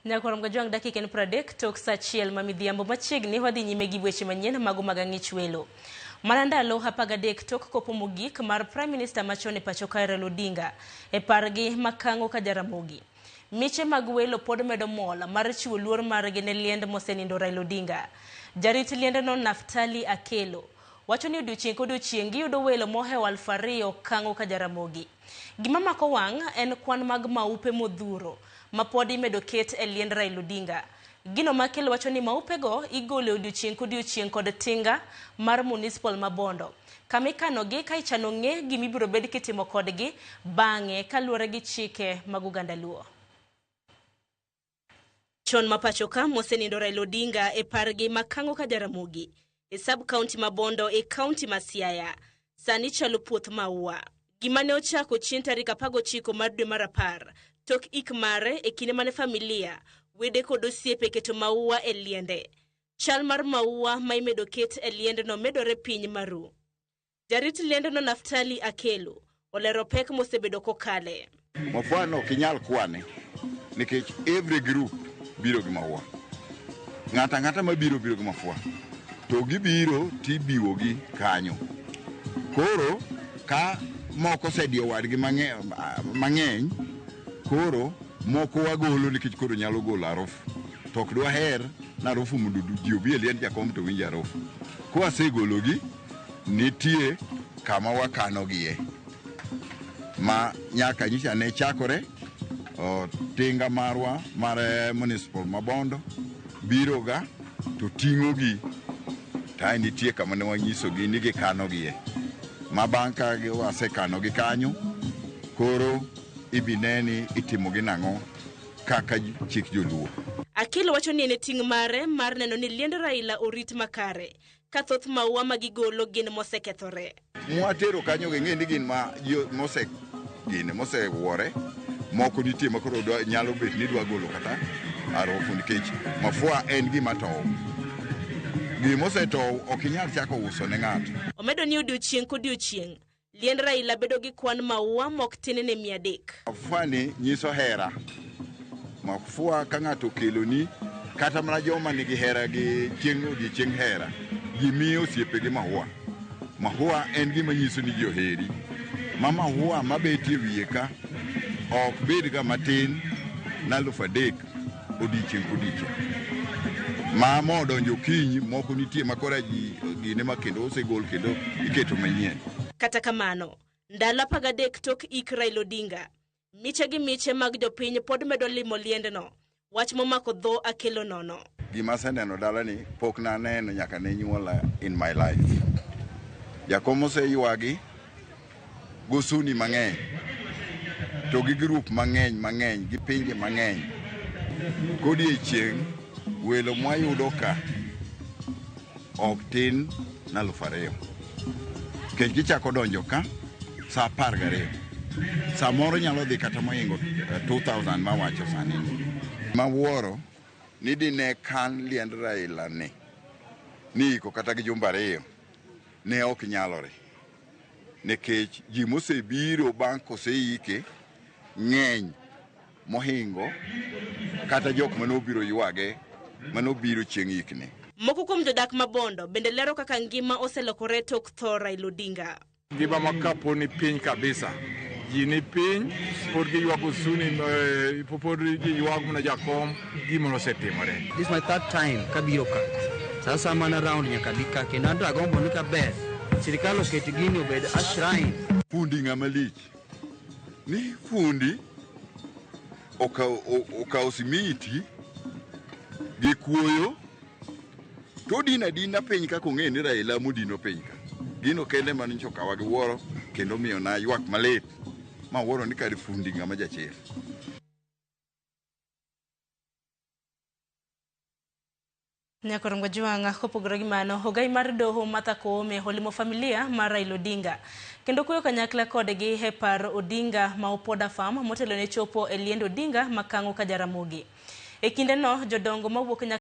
Nyakwar Mgajwang' dakika en 30 tok saa 1 ma midhiambo machiegni wadhi nyime gi weche manyien mago mag ang'ich welo. Mana ndalo 13 tok kopo mogik mar Prime Minister machon e pacho kae Raila Odinga e pargi makang'o ka Jaramogi. Miche mag welo pod medo mol mar chiwo luor margi ne liend mosenindo Raila Odinga. Jarit liendno Naftali Akelo wacho ni odiochieng' kodiochieng' giyudo welo mohewo 2000 kang'o ka Jaramogi. Gima mako wang' en kwan mag maupe modhuro ma pod imedo ket e liend Raila Odinga. Gino ma Akelo wacho ni maupego igolo e odiochieng' kodiochieng' kod tinga mar municipal ma Bondo. Kama ikanogi ka ichano ng'e gima ibiro bed kitimo kodgi bang'e kaluwore gi chike mag oganda Luo. Chon ma pacho ka mosenindo Raila Odinga e pargi ma Kang'o ka Jaramogi e sub county ma Bondo e county ma Siaya sani chalo puoth maua. Gima ne ochako chien tarik 19 mar dwe mar 10 tok ik mare e kinde mane familia, wede kod osiepe keto maua e liende. Chal mar maua ma imedo ket e liendno medore piny maru. Jarit liendno Naftali Akelo olero pek mosebedo kokale. Mafua no ok inyal kwane nikech every group biro gi maua. Ng'ato ang'ata mabiro biro gi mafua to gibiro tibiwogi kanyo. Koro ka moko osediyo wadgi mang'eny, koro moko wagolo nikech koro nyalo golo harufu. To ok dwaher ni harufu mondo ji obi e liend jakom to winj harufu. Kwasegologi, nitie kama wakanogie ma nyaka nyicha ne chakore tinga marwa mar municipal ma Bondo biroga to ting'ogi to nitie kama ne wanyisogi ni gikanogie ma bang' ka wasekanogi kanyo koro ibi ne ni itimogi nang'o kaka chik joluo. Akelo wacho ni en e ting' mare mar neno ni liend Raila orit makare ka thoth maua ma gigolo gin mosekethore. Mwatero kanyo ging'e ni gin ma mose gine mosewuore moko nitie ma koro nyalo bet ni dwa golo kata harufu nikech mafua en gima tow. Gimosetow ok inyal chako uso ne ng'ato. Omedo ni odiochieng' kodiochieng' liend Raila bedo gi kwan maua mok tin ne 300. Mafua ni nyiso hera. Mafua ka ng'ato okeloni kata mana joma nigi hera gi chieng' odiochieng' hera ji miyo osiepegi maua. Maua en gima nyiso ni ji oheri. Ma maua mabetie wiye ka ok bed ga matin na 3000 odiochieng' kodiochieng'. Ma modonjo okinyi moko nitie ma koro ji gine ma kendo osegol kendo iketo manyien. Kata kamano, ndalo 13 tok ik Raila Odinga, miche gi miche mag jopiny pod medo limo liendno. Wach momako dho Akelo nono. Gima aseneno dalani pok naneno nyaka ne nyuola in my life. Jakom oseywagi gosuni mang'eny to gi group mang'eny mang'eny gi pinje mang'eny. Kodiechieng' welo mwayudo ka ok tin na 2000. Nikech gichako donjo ka saa 12. Samoro nyalo dhi kata mohingo 2000 mawacho sani ni. Mawuoro ni dine kan liend Raila ni ni iko kata gi jumbe 2 ne ok nyalore. Nikech ji mosebiro bang' koseike ng'eny mohingo kata jok manobiro ywage manobiro chieng' ikne. Moko kuom jodak ma Bondo bende lero kaka ngima oselokore tok tho Raila Odinga. Ngima ma kapo ni piny kabisa. Ji ni piny, pod giywago suni, pod giywago mana jakom, gima nosetimore. This is my third time kabiro ka. Sasa mana round nyaka bi ka kendo anto agombo ni kaber. Sirikal oket gini obed a shrine. Fundi ng'ama lich. Ni fundi okawo simiti gi kuoyo to dino adina piny kaka ong'e ni Raila modino piny ka. Gino kende mane nyocha okawa gi wuoro kendo miyo na ywak malit ma wuoro ni kare fundi ng'ama jachir. Nyakwar Mgajwang' kopogore gi mano, ogai mar doho Martha Koome olimo familia mar Raila Odinga kendo kuyo kanyakla kodgi e par Odinga ma Opoda Farm motelo ne chopo e liend Odinga ma Kang'o ka Jaramogi. E kindeno, jodongo mawuok nyaka